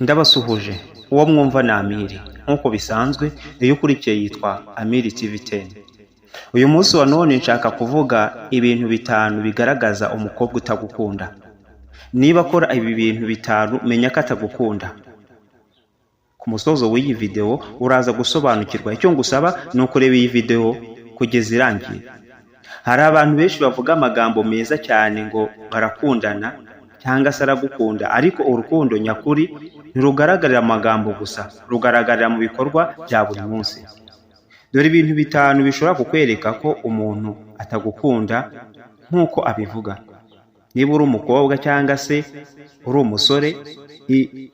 Ndabasuhuje, uwo mwumva ni Amiri. Nk'uko bisanzwe, iyo ukurikiye yitwa Amiri TV 10. Uyu munsi wa none nshaka kuvuga ibintu bitanu bigaragaza umukobwa utagukunda. Niba akora ibi bintu bitanu, menya ko atagukunda. Ku musozo w'iyi video uraza gusobanukirwa. Icyo ngusaba ni ukureba iyi video kugeza irangiye. Hari abantu benshi bavuga amagambo meza cyane ngo barakundana cyangwa se aragukunda, ariko urukundo nyakuri ntirugaragarira mu magambo gusa, rugaragarira mu bikorwa bya buri munsi. Dore ibintu bitanu bishobora kukwereka ko umuntu atagukunda nk'uko abivuga. Niba uri umukobwa cyangwa se uri umusore,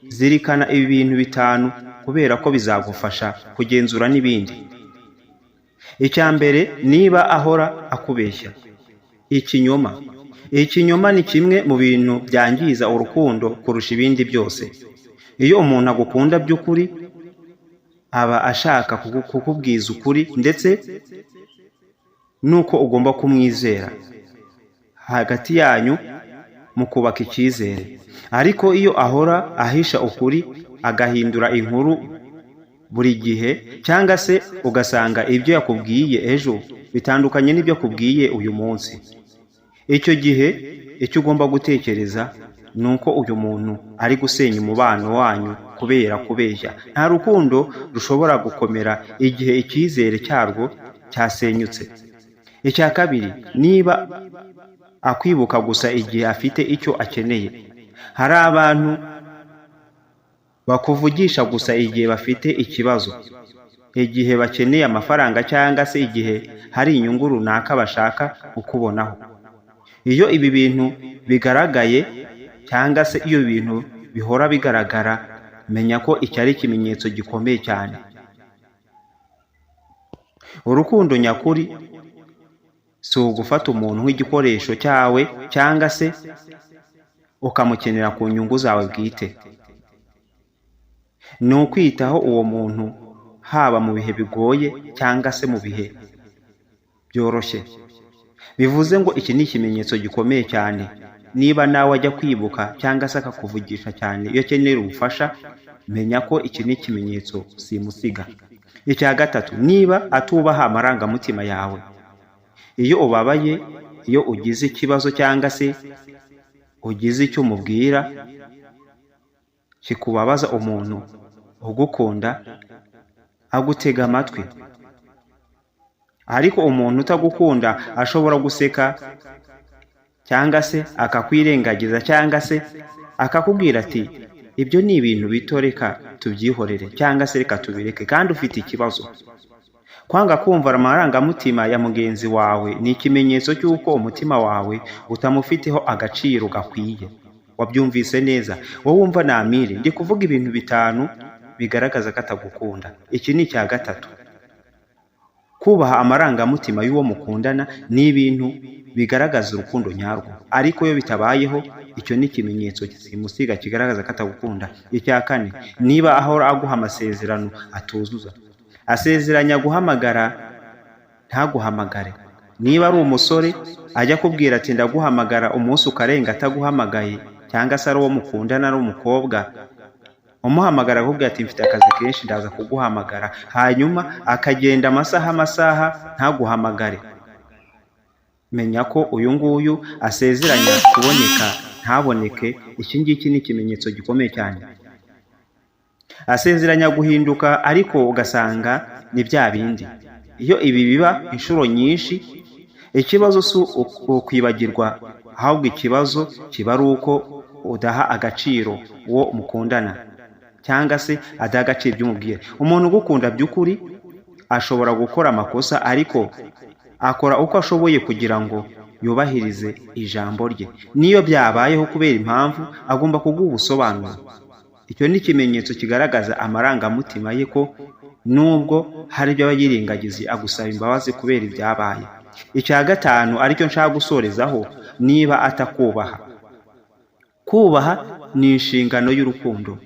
zirikana ibi bintu bitanu kubera ko bizagufasha kugenzura n'ibindi. Icya mbere, niba ahora akubeshya. Ikinyoma. Ikinyoma ni kimwe mu bintu byangiza urukundo kurusha ibindi byose. Iyo umuntu agukunda by'ukuri, aba ashaka kukubwiza ukuri ndetse n'uko ugomba kumwizera. Hagati yanyu mukubaka icyizere. Ariko iyo ahora ahisha ukuri, agahindura inkuru buri gihe, cyangwa se ugasanga ibyo yakubwiye ejo bitandukanye n'ibyo akubwiye uyu munsi, icyo gihe icyo ugomba gutekereza ni uko uyu muntu ari gusenya umubano wanyu kubera kubeshya. Nta rukundo rushobora gukomera igihe icyizere cyarwo cyasenyutse. Icya kabiri, niba akwibuka gusa igihe afite icyo akeneye. Hari abantu bakuvugisha gusa igihe bafite ikibazo, igihe bakeneye amafaranga, cyangwa se igihe hari inyungu runaka bashaka kukubonaho. Iyo ibi bintu bigaragaye, cyangwa se iyo ibintu bihora bigaragara, menya ko iki ari ikimenyetso gikomeye cyane. Urukundo nyakuri si ugufata umuntu nk'igikoresho cyawe cyangwa se ukamukenera ku nyungu zawe bwite. Ni ukwitaho uwo muntu haba mu bihe bigoye cyangwa se mu bihe byoroshye. Bivuze ngo iki ni ikimenyetso gikomeye cyane. Niba nawe ajya kwibuka cyangwa se akakuvugisha cyane iyo akenera ubufasha, menya ko iki ni ikimenyetso simusiga. Icya gatatu, niba atubaha amarangamutima yawe. Iyo ubabaye, iyo ugize ikibazo cyangwa se ugize icyo umubwira kikubabaza, umuntu ugukunda agutega amatwi. Ariko umuntu utagukunda ashobora guseka cyangwa se akakwirengagiza, cyangwa se akakubwira ati: "Ibyo ni ibintu bito, reka tubyihorere", cyangwa se "Reka tubireke", kandi ufite ikibazo. Kwanga kumva amarangamutima ya mugenzi wawe ni ikimenyetso cy'uko umutima wawe utamufiteho agaciro gakwiye. Wabyumvise neza, wowe wumva ni Amiri. Ndi kuvuga ibintu bitanu bigaragaza ko atagukunda. Iki ni icya gatatu. Kubaha amarangamutima y'uwo mukundana ni ibintu bigaragaza urukundo nyarwo, ariko iyo bitabayeho, icyo ni ikimenyetso simusiga kigaragaza ko atagukunda. Icya kane, niba ahora aguha amasezerano atuzuza. Asezeranya guhamagara ntaguhamagare. Niba ari umusore, ajya akubwira ati: "Ndaguhamagara", umunsi ukarenga ataguhamagaye, cyangwa se ari uwo mukundana ari umukobwa, umuhamagara akubwira ati: "Mfite akazi kenshi, ndaza kuguhamagara", hanyuma akagenda amasaha amasaha ntaguhamagare, menya ko uyu nguyu asezeranya kuboneka ntaboneke. Iki ngiki ni ikimenyetso gikomeye cyane. Asezeranya guhinduka, ariko ugasanga ni bya bindi. Iyo ibi biba inshuro nyinshi, ikibazo si ukwibagirwa, ahubwo ikibazo kiba ari uko udaha agaciro uwo mukundana, cyangwa se adaha agaciro ibyo umubwira. Umuntu ugukunda by'ukuri ashobora gukora amakosa, ariko akora uko ashoboye kugira ngo yubahirize ijambo rye. Niyo byabayeho kubera impamvu, agomba kuguha ubusobanuro. Icyo ni ikimenyetso kigaragaza amarangamutima ye, ko nubwo hari ibyo aba yirengagiza, agusaba imbabazi kubera ibyabaye. Icya gatanu, aricyo nshaka gusorezaho, niba atakubaha. Kubaha ni inshingano y'urukundo,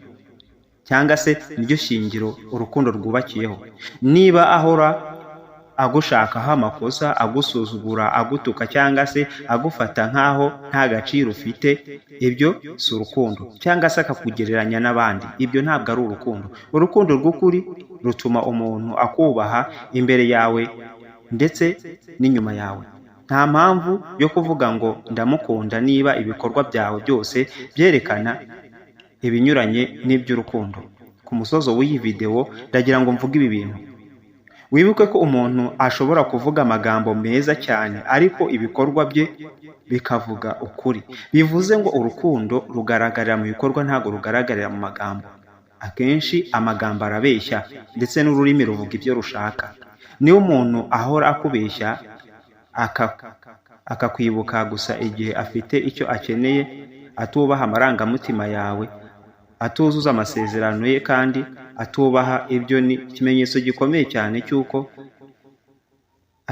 cyangwa se niryo shingiro urukundo rwubakiyeho. Niba ahora agushakaho amakosa, agusuzugura, agutuka cyangwa se agufata nk'aho nta gaciro ufite, ibyo si urukundo. Cyangwa se akakugereranya n'abandi, ibyo ntabwo ari urukundo. Urukundo rw'ukuri rutuma umuntu akubaha imbere yawe ndetse n'inyuma yawe. Nta mpamvu yo kuvuga ngo ndamukunda niba ibikorwa byawe byose byerekana ibinyuranye n'iby'urukundo. Ku musozo w'iyi videwo ndagira ngo mvuge ibi bintu. Wibuke ko umuntu ashobora kuvuga amagambo meza cyane ariko ibikorwa bye bikavuga ukuri. Bivuze ngo urukundo rugaragarira mu bikorwa, ntabwo rugaragarira mu magambo. Akenshi amagambo arabeshya ndetse n'ururimi ruvuga ibyo rushaka. Niba umuntu ahora akubeshya, akakwibuka gusa igihe afite icyo akeneye, atubaha amarangamutima yawe, atuzuza amasezerano ye kandi atubaha, ibyo ni ikimenyetso gikomeye cyane cy'uko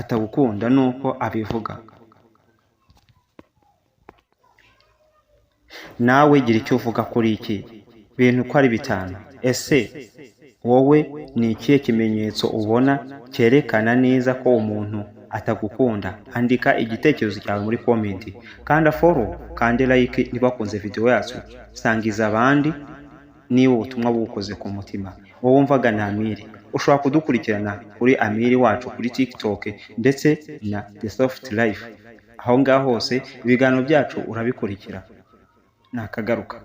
atagukunda nuko abivuga. Nawe gira icyo uvuga kuri iki bintu uko ari bitanu. Ese wowe ni ikihe kimenyetso ubona cyerekana neza ko umuntu atagukunda? Andika igitekerezo cyawe muri comment, kanda follow, kande like niba wakunze video yacu, sangiza abandi niba ubutumwa bugukoze ku mutima. Wowe wumvaga ni Amiri, ushobora kudukurikirana kuri Amiri wacu kuri TikTok ndetse na The Soft Life. Aho ngaho hose ibiganiro byacu urabikurikira. Nakagaruka.